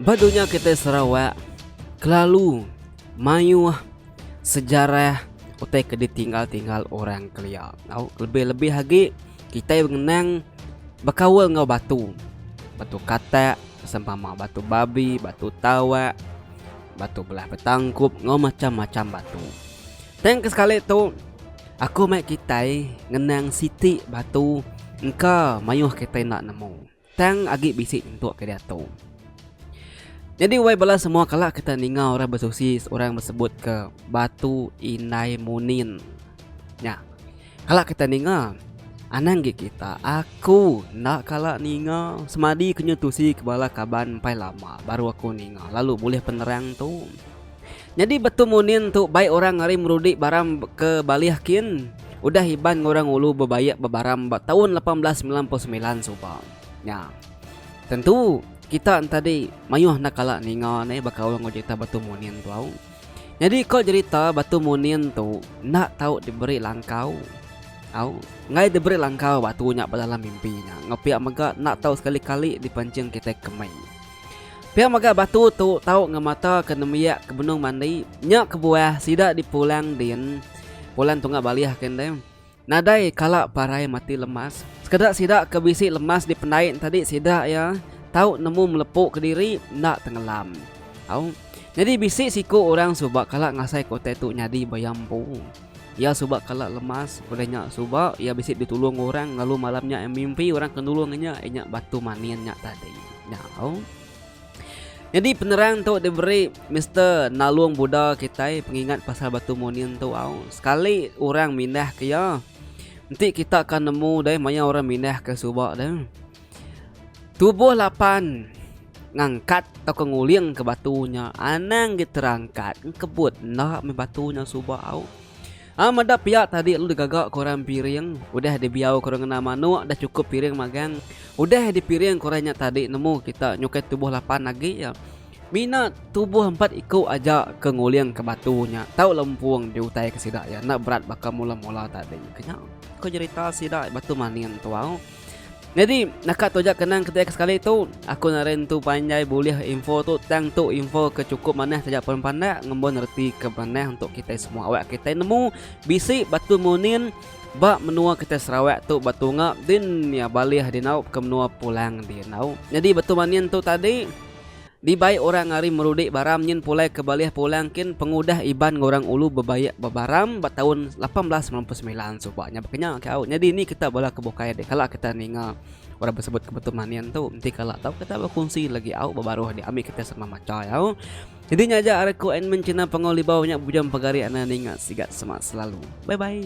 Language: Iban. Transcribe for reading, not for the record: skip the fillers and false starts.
Ba dunya kitai Sarawak kelalu mayuh sejarah utai ke ditinggal-tinggal orang kelia. Au lebih-lebih agi kitai ngenang bekaul enggau batu. Batu katak, sempama batu babi, batu tawak, batu belah betangkup enggau macam-macam batu. Tang ke sekali tu aku mai kitai ngenang siti batu engka mayuh kitai enda nemu. Tang agi bisi nyentuk ke diatu. Nyadi wai bala semua kala kita ninga orang besusi orang besebut ke Batu Indai Munin. Nya. Kala kita ninga anang gi kita aku enda kala ninga semadi ke nyu tusi ke bala kaban empai lama baru aku ninga lalu bulih penerang tu. Nyadi Batu Munin tu bai orang ari Merudi Baram ke Balih kin udah Iban enggau orang Ulu bebaik bebaram ba taun 1899 suba. Nya. Tentu kita entadi mayuh enda kala ninga neh bekaul enggau jerita Batu Munin tu au. Nyadi ko jerita Batu Munin tu enda tau diberi langkau au. Enggai diberi langkau batu nya ba dalam mimpi nya. Enggau pia mega enda tau sekali-kali dipanching kitai kemei. Pia mega batu tu tau ngemataka nembiak ke benung mandi, nya kebuah sida dipulang din, pulang tunga balih ke ende, nadai kala parai mati lemas. Sekeda sida ke bisi lemas dipendai tadi sida iya tau nemu melepu kediri enda tengelam. Au. Nyadi bisi siku orang suba kala ngasaika utai tu nyadi ba iya empu. Iya suba kala lemas, udah nya suba iya bisi ditulung orang lalu malam nya iya mimpi orang ke nulung iya nya iya nya batu manin nya tadi. Nya au. Nyadi penerang tu diberi Mister Nalung Buda kitai pengingat pasal batu munin tu au. Sekali orang mindah ke iya. Enti kita ka nemu deh maya orang mindah ke suba deh. Tubuh lapan ngangkat tauka nguling ke batu nya anang gi terangkat engkebut enda meh batu nya suba au. Aa meda pia tadi lalu digaga ke orang piring udah dibiau ke orang ngena manuk dah chukup piring magang udah dipiring ke orang nya tadi nemu kita nyukai tubuh lapan agi iya. Mina tubuh empat iku aja ke nguling ke batu nya tau lempung diutai ke sida iya enda berat baka mula-mula tadi. Ke nya ko jerita sida batu manin tu au. Nyadi naka tu aja kenang kitai ke sekali tu. Aku narai nentu panjai bulih info tu tang tu info ke chukup manah taja pun pandak ngembun reti ke manah untuk kitai semua awak kitai nemu bisi batu munin ba menua kitai Sarawak tu ba tunga din iya balih dinau ke menua pulang dinau. Nyadi batu manin tu tadi. Dibai orang ari Merudi Baram nyin pulai ke Balih Pulang kin pengudah Iban enggau orang Ulu bebaik ba Baram ba taun 1899 suba nya baka nya ke au. Nyadi ni kita bala ke bukai deh kala kita ninga orang besebut ke Batu Manin tu enti kala tau kita bekunsi lagi au ba baruh dia ami kita sama macha au. Nyadi nya aja ari ku admin channel Panggau Libau nya Bujang Pegari anang ninga sigat semak selalu. Bye bye.